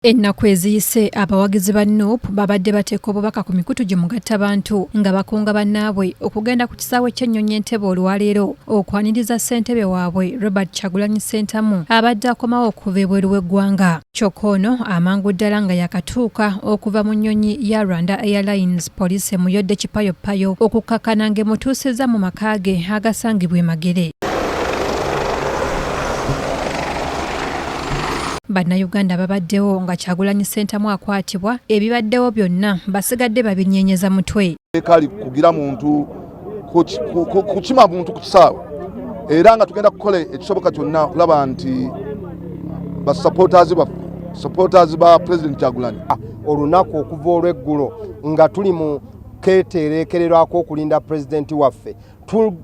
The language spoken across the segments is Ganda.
Ennaku eziyise abawagizi ba Nup babadde bateeka obubaka ku mikutu gye mugattabantu nga bakunga bannaabwe okugenda ku kisaawe ky'ennyonyi Entebbe olwaleero okwaniriza ssentebe waabwe Robert Kyagulanyi Ssentamu abadde akomawo okuva ebweru w'eggwanga. Kyokka ono amangu ddala nga yakatuuka okuva mu nnyonyi ya Rwanda Airlines, poliisi emuyodde kipayoppayo okukkakkana ng'emutuusizza mu maka ge agasangibwa e Magere. Bannayuganda babaddewo nga Kyagulanyi Ssentamu akwatibwa, ebibaddewo byonna basigadde babinyenyeza mutwe. Kali kugira muntu kukima muntu ku kisaawe, era nga tugenda kukola ekisoboka kyonna okulaba nti ba supporters baffe, supporters ba President Kyagulanyi. Olunaku okuva olw'eggulo nga tuli mu keetereekererwako okulinda pulezidenti waffe,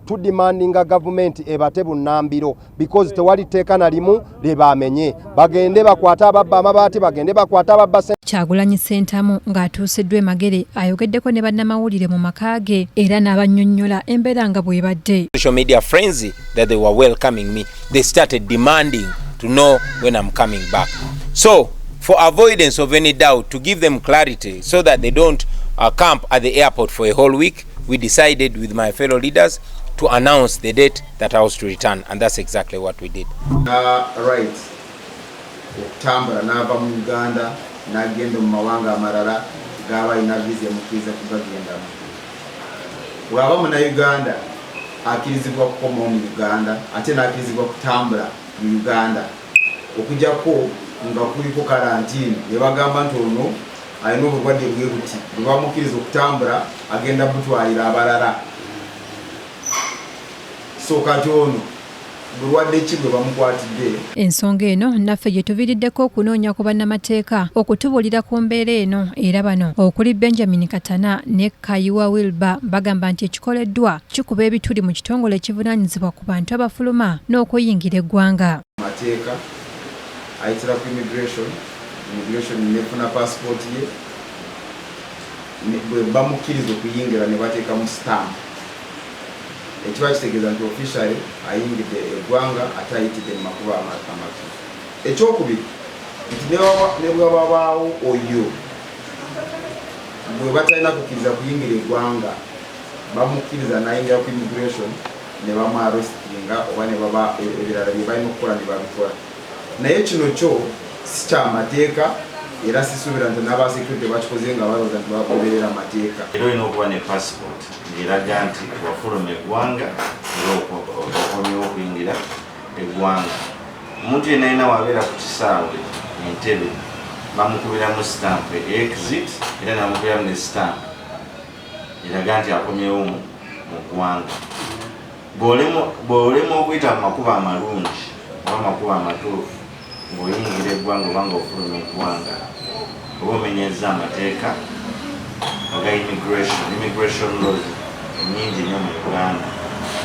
tudemandinga gavumenti ebate bunnambiro because tewali tteeka na limu lye bamenye. Bagende bakwate ababba amabaati, bagende bakwate ababba. Kyagulanyi Ssentamu ng'atuusiddwa e Magere ayogeddeko ne bannamawulire mu maka ge era n'abannyonnyola embeera nga bw'ebadde. Social media frenzy that they were welcoming me, they started demanding to know when I'm coming back. So for avoidance of any doubt, to give them clarity so that they don't camp at the airport for a whole week, we decided with my fellow leaders to announce the date that I was to return, and that's exactly what we did. Right, okutambula n'ava mu Uganda n'agenda mu mawanga amalala gaba alina visa emukkiriza kugagendamu. Bw'aba munnayuganda akkirizibwa kukomawo mu Uganda, ate n'akkirizibwa kutambula mu Uganda, okujjako nga kuliko karantiini ne bagamba nti ono alina obulwadde bwe buti, bwe bamukkiriza okutambula agenda butwalira abalala. So kati ono bulwadde ki bwe bamukwatidde? Ensonga eno naffe gye tuviiriddeko okunoonya ku bannamateeka okutubuulira ku mbeera eno, era bano okuli Benjamin Katana ne Kayiwa Wilber bagamba nti ekikoleddwa kikuba ebituli mu kitongole ekivunaanyizibwa ku bantu abafuluma n'okuyingira eggwanga. Mateeka ayitira ku immigration, immigration nefuna passport ye, bwe bamukkiriza okuyingira ne bateekamu stamp, ekiba kitegeeza nti officially ayingidde eggwanga ate ayitidde mu makubo amatuufu. Ekyokubiri nti ne bwewabaawo oyo bwe batalina kukkiriza kuyingira eggwanga, bamukkiriza n'ayingira ku immigration ne bamu arrestinga oba ne baba ebirala bye balina okukola ne babikola. Naye kino kyo si kyamateeka, era sisuubira nti n'aba security bakikoze nga balowooza nti bagoberera amateeka. Era olina okuba ne passport ng'eraga nti wafuluma eggwanga era okomyewo okuyingira eggwanga. Omuntu yenna yenna wabeera ku kisaawe Entebe bamukubiramu stamp exit, era namukubiramu ne stamp eraga nti akomyewo mu ggwanga. Bw'olema okuyita mu makubo amalungi oba amakubo amatuufu ng'oyingira eggwanga oba ng'ofuluma eggwanga, oba omenyezza amateeka aga immigration laws nyingi nnyo mu Uganda.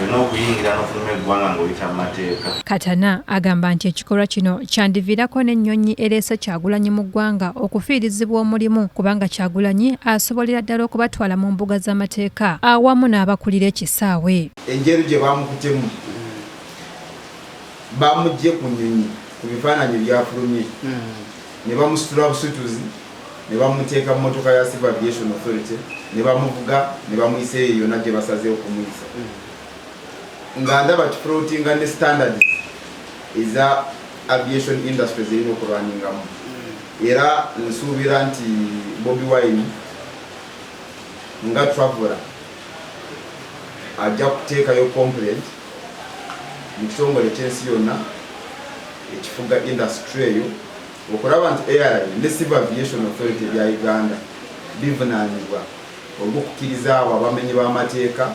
Olina okuyingira n'ofuluma eggwanga ng'oyita mu mateeka. Katana agamba nti ekikolwa kino kyandiviirako n'ennyonyi ereese Kyagulanyi mu ggwanga okufiirizibwa omulimu, kubanga Kyagulanyi asobolera ddala okubatwala mu mbuga z'amateeka awamu n'abakulira ekisaawe. Enjeru gye bamukutemu, bamuggye ku nnyonyi ku bifaananyi byafulumye ne bamusitula busituzi ne bamuteeka mu mmotoka ya Civil Aviation Authority ne bamuvuga ne bamuyisa eyo yonna gye basazeewo okumuyisa, nga ndaba kifloutinga ne standards eza aviation industry zirina okulwaningamu. Era nsuubira nti Bobi Wine nga traveler ajja kuteekayo complaint mu kitongole ekyensi yonna ekifuga industry eyo okulaba nti airline ne Civil Aviation Authority ebya Uganda bivunaanibwa olw'okukkiriza abo abamenyi b'amateeka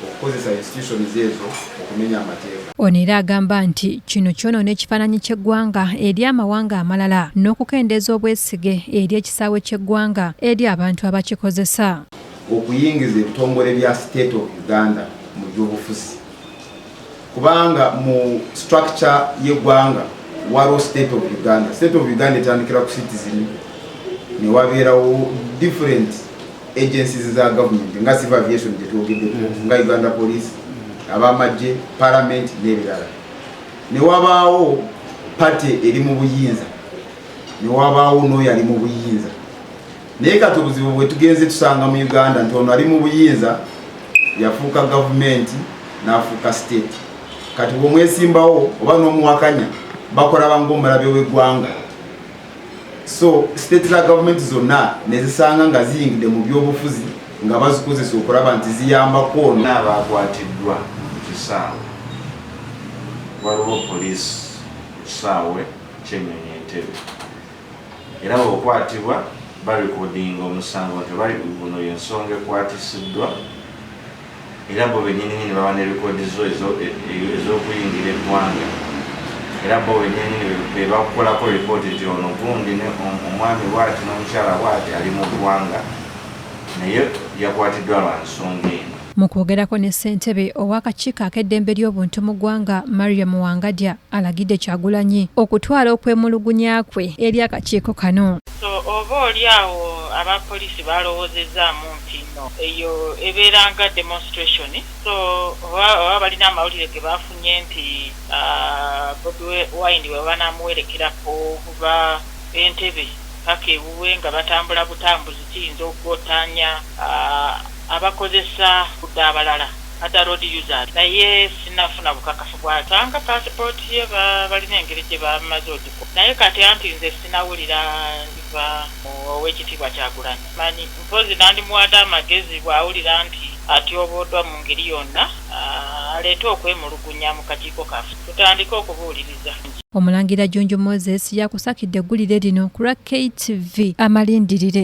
okukozesa institutions ezo okumenya amateeka. Ono era agamba nti kino kyonoona ekifaananyi ky'eggwanga eri amawanga amalala n'okukendeeza obwesige eri ekisaawe ky'eggwanga eri abantu abakikozesa. Okuyingiza ebitongole bya State of Uganda mu byobufuzi, kubanga mu structure y'eggwanga waliwo State of Uganda. State of Uganda etandikira ku citizen, ne wabeerawo different agencies za government nga Civil Aviation gyetwogeddeko, nga Uganda Police, abamagye, parliament n'ebirala, ne wabaawo party eri mu buyinza. Newabaawo n'oyo ali mu buyinza. Naye kati obuzibu bwe tugenze tusanga mu Uganda nti ono ali mu buyinza yafuuka gavumenti n'afuuka state. Kati bw'omwesimbawo oba n'omuwakanya, bakolaba ng'omulabe w'eggwanga. So state za gavumenti zonna nezisanga nga ziyingidde mu byobufuzi, nga bazikozesa okulaba nti ziyambako ono. Abakwatiddwa ku kisaawe, waliwo poliisi ku kisaawe ky'ennyonyi Entebe, era bweokwatibwa barekodinga omusango nti bali guno yensonga ekwatisiddwa, era bo benyininyini baba ne rekodi zo ez'okuyingira eggwanga, era bo benyininyini be bakukolako ripooti nti ono gundi ne omwami bwati n'omukyala bwati ali mu ggwanga, naye yakwatiddwa lwa nsonga eno. Mu kwogerako ne ssentebe ow'akakiiko ak'eddembe ly'obuntu mu ggwanga, Mariam Wangadya, alagidde Kyagulanyi okutwala okwemulugunya kwe eri akakiiko kano. So oba oli awo abapoliisi balowoozezaamu nti no eyo ebeera nga demonstration, so oba balina amawulire ge bafunye nti Bobi Wine bwe banaamuwerekerako okuva Entebe paka ewuwe nga batambula butambuzi, kiyinza okugotaanya abakozesa kudda abalala, other road users. Naye sinafuna bukakafu bwasanga pasipooti ye balina engeri gye bamaze ogiko. Naye kati anti nze sinawulira iva ow'ekitiibwa Kyagulanyi manyi. Mpozi nandimuwadde amagezi, bw'awulira nti atyobooddwa mu ngeri yonna, aleete okwemulugunya mu kakiiko kaffe, tutandike okubuuliriza. Omulangira Junju Moses yakusakidde eggulire lino ku lwa KTV Amalindirire.